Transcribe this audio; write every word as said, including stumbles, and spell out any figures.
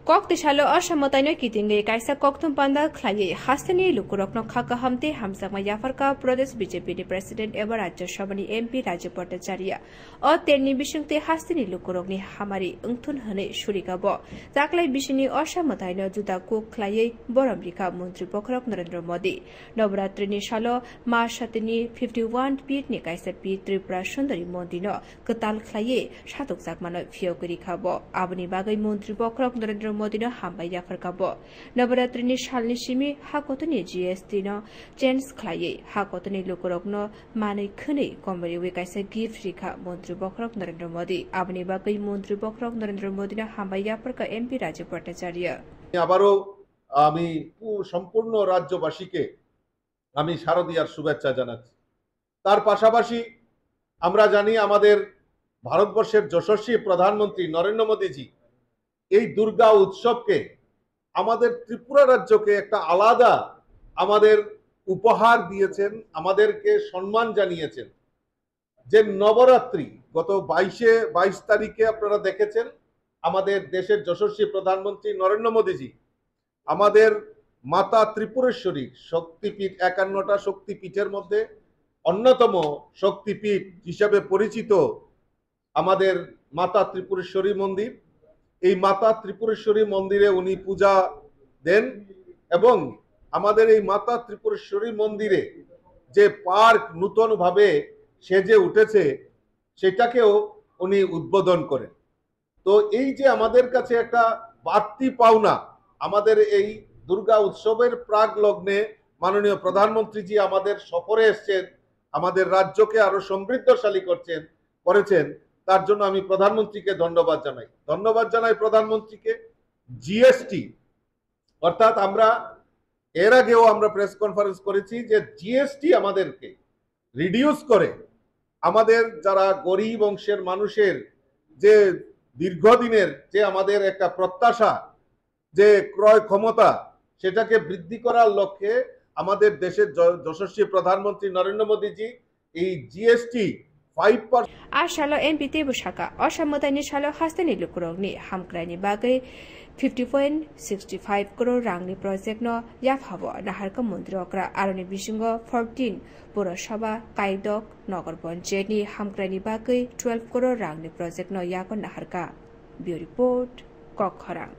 Kok tisalo Assam mwtaino kitingwi kaisa kokthum panda khlaiwi hasteni lukurokno kha kaham tei hamjakma yapharkha Pradesh B J P ni President eba Rajya Sabha ni M P Rajiv Bhattacharya. O tenni bisingtwi hasteni lukurokni hamari wngthun hwnwi surikha bo. Taklai bisingni Assam mwtaino juda kuk khlaiwi borom rikha Montri Bokhorok Narendra Modi. Navaratrini salo Ma Satini fifty one feet ni kaisa pit Tripura Sundari Mondirno kwtal khlaiwi satokjakmano phiyogwi rikha bo. Aboni bagwi Montri Bokhorok Narendra Modino hambai yapharkha bo. Navaratrini salni simi ha kotorni G S T no change khlaiwi ha kotorni lukurokno manwi khwnwi komoriwi kaisa gift rikha Montri Bokhorok Narendra Modi. Aboni bagwi Montri Bokhorok Narendra Modino hambai yapharkha M P Rajiv Bhattacharya. আবারও আমি পু-, সম্পূর্ণ রাজ্যবাসীকে আমি শারদীয়ার শুভেচ্ছা জানাচ্ছি। তার পাশাপাশি আমরা জানি আমাদের ভারতবর্ষের যশস্বী প্রধানমন্ত্রী নরেন্দ্র মোদীজি এই দুর্গা উৎসবকে আমাদের ত্রিপুরা রাজ্যকে একটা আলাদা আমাদের উপহার দিয়েছেন, আমাদেরকে সম্মান জানিয়েছেন। যে নবরাত্রি গত বাইশে, বাইশ তারিখে আপনারা দেখেছেন, আমাদের দেশের যশস্বী প্রধানমন্ত্রী নরেন্দ্র মোদীজি আমাদের মাতা ত্রিপুরেশ্বরী শক্তিপীঠ, একান্নটা শক্তিপীঠের মধ্যে অন্যতম শক্তিপীঠ হিসাবে পরিচিত আমাদের মাতা ত্রিপুরেশ্বরী মন্দির। এই মাতা ত্রিপুরেশ্বরী মন্দিরে উনি পূজা দেন এবং আমাদের এই মাতা ত্রিপুরেশ্বরী মন্দিরে যে পার্ক নূতনভাবে সেজে উঠেছে, সেটাকেও উনি উদ্বোধন করেন। তো এই যে আমাদের কাছে একটা বাড়তি পাওনা, আমাদের এই দুর্গা উৎসবের প্রাক লগ্নে মাননীয় প্রধানমন্ত্রীজি আমাদের সফরে এসছেন, আমাদের রাজ্যকে আরো সমৃদ্ধশালী করছেন, করেছেন, তার জন্য আমি প্রধানমন্ত্রীকে ধন্যবাদ জানাই। ধন্যবাদ জানাই প্রধানমন্ত্রীকে। জিএসটি, অর্থাৎ আমরা এর আগেও আমরা প্রেস কনফারেন্স করেছি যে জিএসটি আমাদেরকে রিডিউস করে আমাদের যারা গরিব অংশের মানুষের যে দীর্ঘদিনের যে আমাদের একটা প্রত্যাশা, যে ক্রয় ক্ষমতা, সেটাকে বৃদ্ধি করার লক্ষ্যে আমাদের দেশের য-, যশস্বী প্রধানমন্ত্রী নরেন্দ্র মোদীজি এই GST five percent A salo M P teibo sakha, Assam mwtaini salo hasteni lukurokni hamkraini bagwi fifty point sixty five crore rangni projectno yaphabo naharkha Montri okra. Aroni bisingo fourteen Purasabha, Kaidok, Nogor Panchayatni hamkraini bagwi twelve crore rangni projectno yago naharkha. Bureau Report, Kokkhorang.